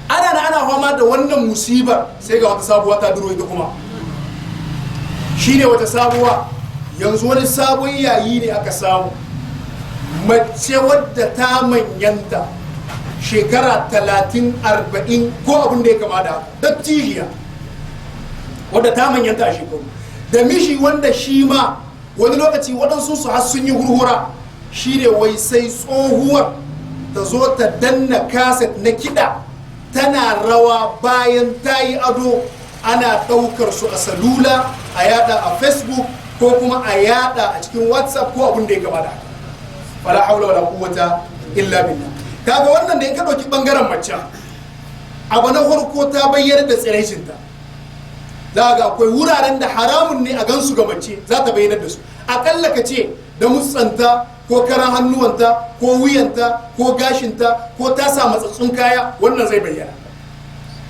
Ana na ana fama da wannan musibar, sai ga wata sabuwa ta duro ita kuma. Shine wata sabuwa, yanzu wani sabon yayi ne aka samu. Mace wadda ta manyanta, shekara 30, 40 ko abin da ya kama da dattijiya, wadda ta manyanta a shekaru, da mishi wanda shi ma wani lokaci waɗansu su har sun yi hurhura, shi ne wai sai tsohuwar ta zo ta danna kaset na kiɗa tana rawa bayan ta yi ado, ana ɗaukar su a salula a yada a Facebook ko kuma a yada a cikin WhatsApp ko abin da ya kama da haka. Fala haula wala quwwata illa billah. Kaga wannan da in ka ɗauki ɓangaren mace, abu na farko, ta bayyana da tsiraicinta. Za ga akwai wuraren da haramun ne a gansu ga mace, za ta bayyana da su. Akalla ka ce da mutsanta ko karan hannuwanta ko wuyanta ko gashinta ko ta sa matsatsun kaya, wannan zai bayyana.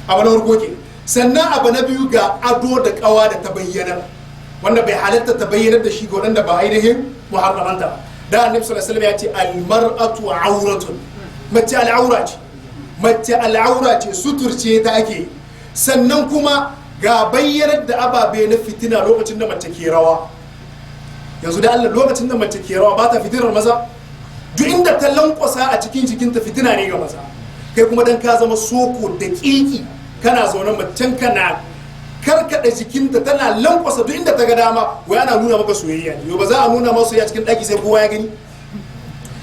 Abu na farko ke. Sannan abu na biyu, ga ado da kawa da ta bayyana, wanda bai halatta ta bayyanar da shi ga waɗanda ba ainihin muharramanta ba. Da Annabi sallallahu alaihi wasallam ya ce: "Almar'atu auratun." Mace al'aura ce, mace al'aura ce, suturce ta ake. Sannan kuma ga bayyanar da ababe na fitina lokacin da mace ke rawa. Yanzu da Allah, lokacin da mace ke rawa, ba ta fitinar maza? Duk inda ta lankwasa a cikin jikinta fitina ne ga maza. Kai kuma dan ka zama soko da kiki, kana zaune, macen kana karkada jikinta, tana lankwasa duk inda ta ga dama, wai ana nuna maka soyayya ne. Ba za a nuna maka soyayya cikin daki sai kowa ya gani?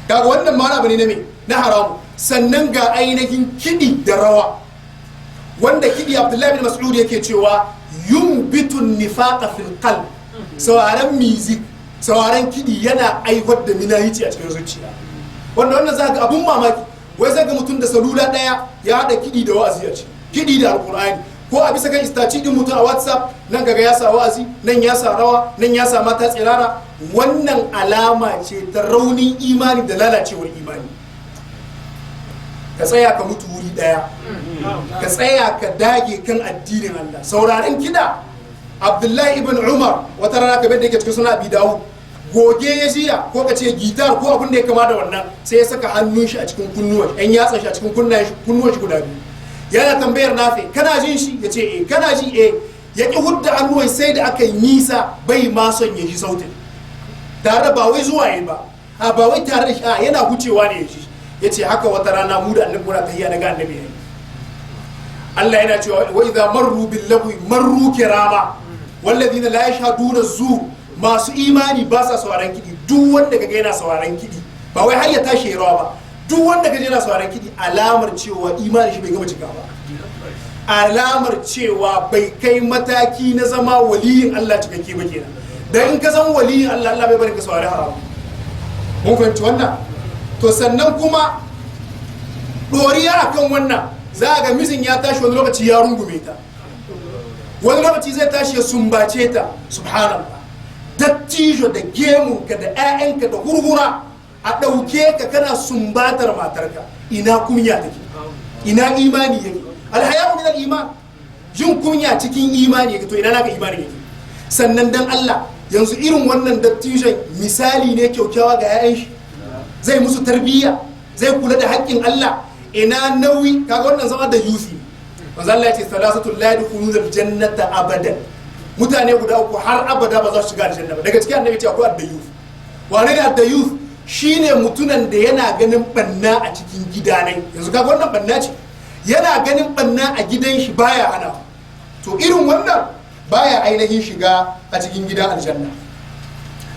Kaga wannan ma abu ne na me, na haramu. Sannan ga ainihin kiɗi da rawa, wanda kiɗi, Abdullahi bin Mas'ud yake cewa: "Yunbitu nifaqa fil qalb." Sauraron music, sauraron kiɗi yana aiwar da minahici a cikin zuciya. Wanda wannan za ga abun mamaki, wai zai ga mutum da salula ɗaya ya haɗa kiɗi da wa'azi a ciki, kiɗi da Alƙur'ani, ko a bisa kan status din mutum a WhatsApp, nan kaga ya sa wa'azi, nan ya sa rawa, nan ya sa mata tsirara. Wannan alama ce ta raunin imani da lalacewar imani. Ka tsaya ka mutu wuri daya, ka tsaya ka dage kan addinin Allah. Sauraren kiɗa, Abdullahi ibn Umar wata rana, kamar da yake cikin Sunan Abi Dawud, goge ya jiya, ko ka ce gitar ko abin da ya kama da wannan, sai ya saka hannun shi a cikin kunnuwan, yan yatsan shi a cikin kunnuwan shi guda biyu. Yana tambayar Nafi: "Kana jin shi?" Ya ce: "Eh." "Kana ji?" "Eh." Ya ki hudda hannuwan sai da aka yi nisa, bai ma son ya ji sautin. Tare da ba wai zuwa yi ba, a ba wai tare da shi, a yana hucewa ne ya ji. Ya ce: "Haka wata rana mu da Annabi muna tahiya, daga Annabi yayi." Allah yana cewa: "Wa idza marru bil lagwi marru kirama walladhina la yashhaduna zur." Masu imani ba sa sauraron kiɗi. Duk wanda kaga yana sauraron kiɗi, ba wai har ya tashi ya rawa ba, duk wanda kaga yana sauraron kiɗi, alamar cewa imani shi bai gama cika ba, alamar cewa bai kai mataki na zama waliyin Allah cikakke ba kenan. Dan in ka zama waliyin Allah, Allah bai bari ka saurari haramu. Mun fahimci wannan? To, sannan kuma ɗoriya akan wannan, za a ga mijin ya tashi wani lokaci ya rungume ta, wani lokaci zai tashi ya sumbace ta. Subhanallah! Dattijo da gemunka da 'ya'yanka da hurhura, a ɗauke ka kana sumbatar matarka, ina kunya take? Ina imani yake? Alhaya'u min al-iman, jin kunya cikin imani yake. To, ina naka imani yake? Sannan dan Allah, yanzu irin wannan dattijon misali ne kyaukyawa ga 'ya'yan shi? Zai musu tarbiyya? Zai kula da haƙƙin Allah? Ina nauyi? Kaga wannan zama da yusi. Manzo Allah ya ce: "Salasatu la yadkhuluna al-jannata abadan." Mutane guda uku har abada ba za su shiga aljanna ba. Daga cikin Annabi ce akwai addayuth. Wane ne addayuth? Shine mutunan da yana ganin banna a cikin gida ne. Yanzu kaga wannan banna ce, yana ganin banna a gidan shi baya hana. To, irin wannan baya ainihin shiga a cikin gidan aljanna.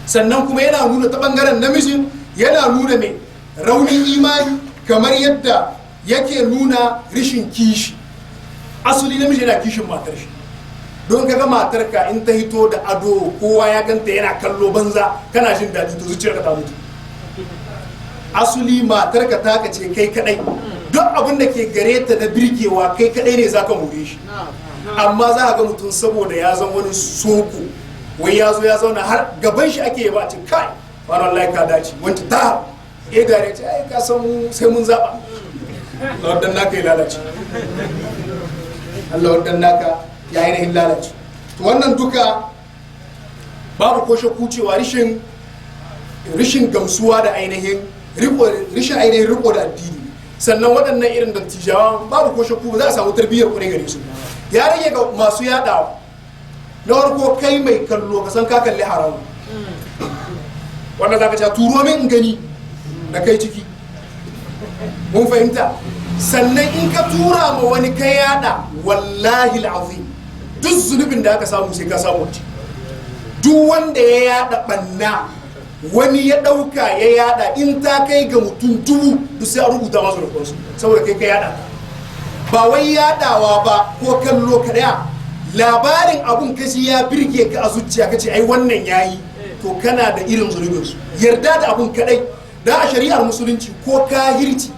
Sannan kuma yana nuna, ta bangaren namijin, yana nuna mai raunin imani, kamar yadda yake nuna rishin kishi. Asali namiji yana kishin matar shi. Don kaga matarka in ta hito da ado, kowa ya ganta, yana kallo banza, kana jin daɗi, to zuciyarka ta mutu. Asali matarka taka ce kai kadai. Duk abin da ke gare ta na birgewa, kai kadai ne zaka more shi. Amma za ga mutum, saboda ya zama wani soko, wai ya zo ya zauna, har gaban shi ake ba a ce: "Kai wani, wallahi ka dace, wancan ta eh dare ce." "Ai ka san sai mun zaba." Allah wadan naka ya lalace, Allah wadan naka ya ainihin lalace. To, wannan duka babu ko shakku cewa rishin gamsuwa da ainihin riko, rishin ainihin riko da addini. Sannan waɗannan irin dattijawa babu ko shakku ba za a samu tarbiyyar kuɗi gare su. Ya rage ga masu yaɗawa. Na farko, kai mai kallo, ka san ka kalli haramu. Wanda za ka ce turo min in gani da kai ciki, mun fahimta. Sannan in ka tura ma wani ka yada, wallahi azim, duk zunubin da aka samu sai ka samu. Wace duk wanda ya yada banna, wani ya dauka ya yada, in ta kai ga mutum 1000, duk sai a rubuta masu rukunsu, saboda kai ka yada. Ba wai yadawa ba ko kallo ka daya, labarin abun kashi ya birge ka a zuciya, kace ai wannan yayi, to kana da irin zunubinsu. Yarda da abun kadai da a shari'ar Musulunci ko kahirci,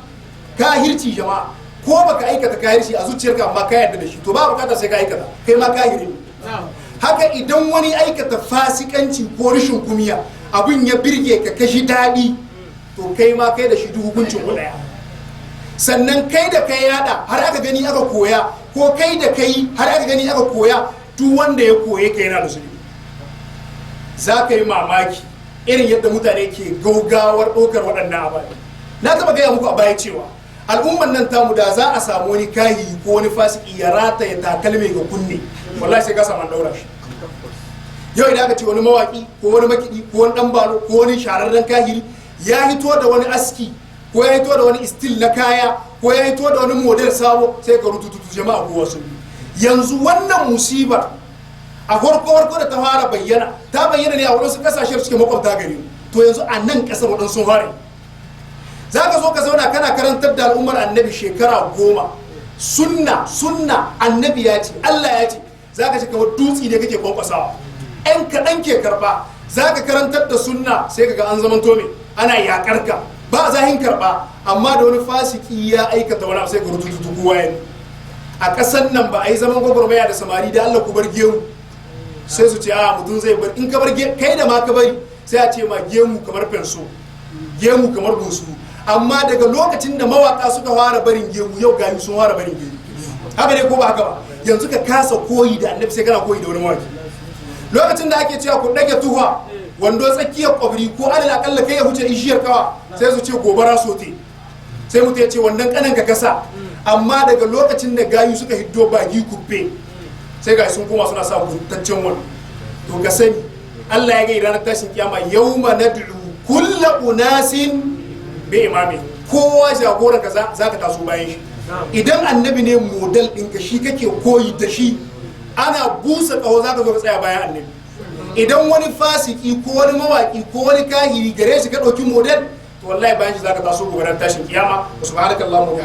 kahirci jama'a, ko baka aikata kahirci a zuciyarka amma ka yarda da shi, to ba bukata sai ka aikata, kai ma kahiri ne. Haka idan wani aikata fasikanci ko rashin kumiya, abun ya birge ka, kashi daɗi, to kai ma kai da shi duk hukuncin ku ɗaya. Sannan kai da kai yada har aka gani aka koya, ko kai da kai har aka gani aka koya, duk wanda ya koye ka yana da zunubi. Za ka yi mamaki irin yadda mutane ke gaugawar ɗaukar waɗannan ababe. Na taɓa gaya muku a baya cewa al'umman nan tamu, da za a samu wani kahi ko wani fasiki ya rataya takalmi ga kunne, wallahi sai ka samu an daura shi. Yau idan aka ce wani mawaki ko wani makiɗi ko wani ɗan balo ko wani shahararren kahiri ya hito da wani aski, ko ya hito da wani style na kaya, ko ya hito da wani model sabo, sai ka rututu jama'a ko wasu. Yanzu wannan musibar a farko farko da ta fara bayyana, ta bayyana ne a waɗansu ƙasashe suke makwabta gari. To yanzu a nan ƙasar waɗansu sun fara. Za ka zo ka zauna kana karantar da al'ummar Annabi shekara 10, sunna, sunna, Annabi ya ce, Allah ya ce, za ka ce kamar dutse ne kake kwankwasawa, 'yan kaɗan ke karɓa. Za ka karantar da sunna, sai ka ga an zamanto me ana yaƙar ka, ba zahin karɓa. Amma da wani fasiki ya aikata wani abu, sai ka rututu kowa ya. A ƙasan nan ba a yi zaman gwagwarmaya da samari da Allah ku bar gemu, sai su ce a mutum zai bar, in ka bar, kai da ma ka bari, sai a ce ma gemu kamar fenso, gemu kamar busu. Amma daga lokacin da mawaka suka fara barin gemu, yau gayu sun fara barin gemu. Haka ne ko ba haka ba? Yanzu ka kasa koyi da Annabi, sai kana koyi da wani mawaki. Lokacin da ake cewa ku dage tuha wando tsakiyar kwabri, ko alal akalla kai ya huce ishiyar kawa, sai su ce gobara sote, sai mutum ya ce wannan kanan ka kasa. Amma daga lokacin da gayu suka hiddo bagi kubbe, sai ga sun koma suna sa guntaccen wani. To ka sani, Allah ya ga ranar tashin kiyama, yawma nad'u kulla unasin bi imami, kowa jagoran ka za ka taso bayan shi. Idan Annabi ne model ɗinka, shi kake koyi da shi, ana busa ƙaho za ka zo ka tsaya bayan Annabi. Idan wani fasiki ko wani mawaki ko wani kahiri gare shi ka ɗauki model, to wallahi bayan shi za ka taso gobe ran tashin kiyama. Subhanakallahumma.